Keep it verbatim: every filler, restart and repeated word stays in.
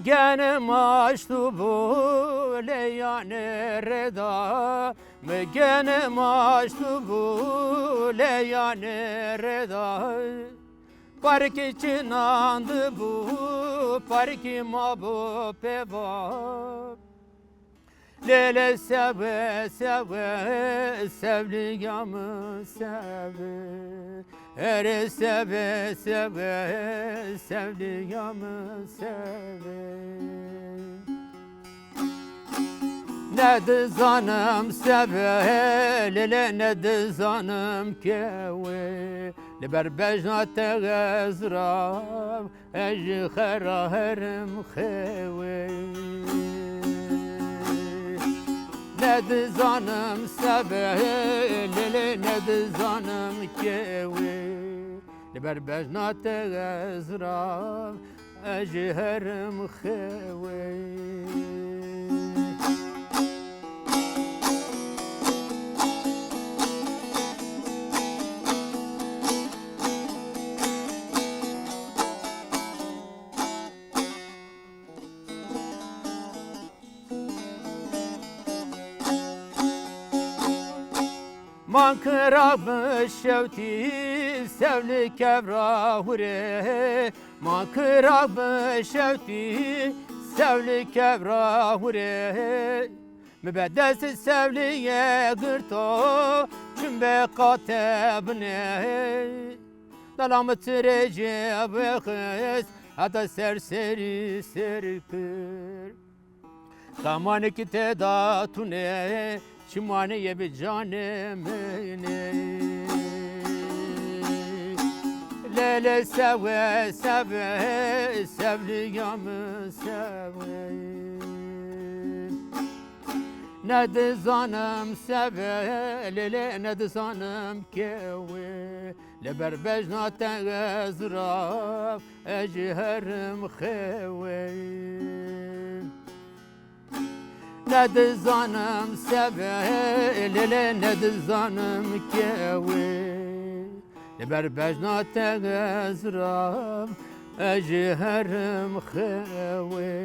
Genim aştû bû lê yanê rêda, mi genim aştû bû lê yanê rêda. Parkî çinan dibû, parkî mabû pêva. Lê lê seve, seve, sevliya min seve. Erê seve, seve, sevliya min seve. Ne dizanim seve, lê lê ne dizanim kewê. Li ber bejna te ez rav, ez ji xera herim xewê. Ne dizanim seve, lê lê ne dizanim kewê. Li ber bejna te ez rav, ez ji herim xewê. Man kira bi şewtî, sev li kevra hurê. Man kira bi şewtî, sev li kevra hurê. Mi be dest sevliyê girto, çim be qate binê. Dala mi tirê jê bixist, heta ser serî ser kir. Tamanekî te da tune, çimanê ye bi canê min e. Lê lê sewe, sewe, sevliya min sewe. Ne dizanim sewe, lê lê ne dizanim kewê. Li ber bejna te ez rav, ez ji herim xewê. Ne dizanim sewe, lê lê ne dizanim kewê. Li ber bejna te ez rav, ez ji herim xewê.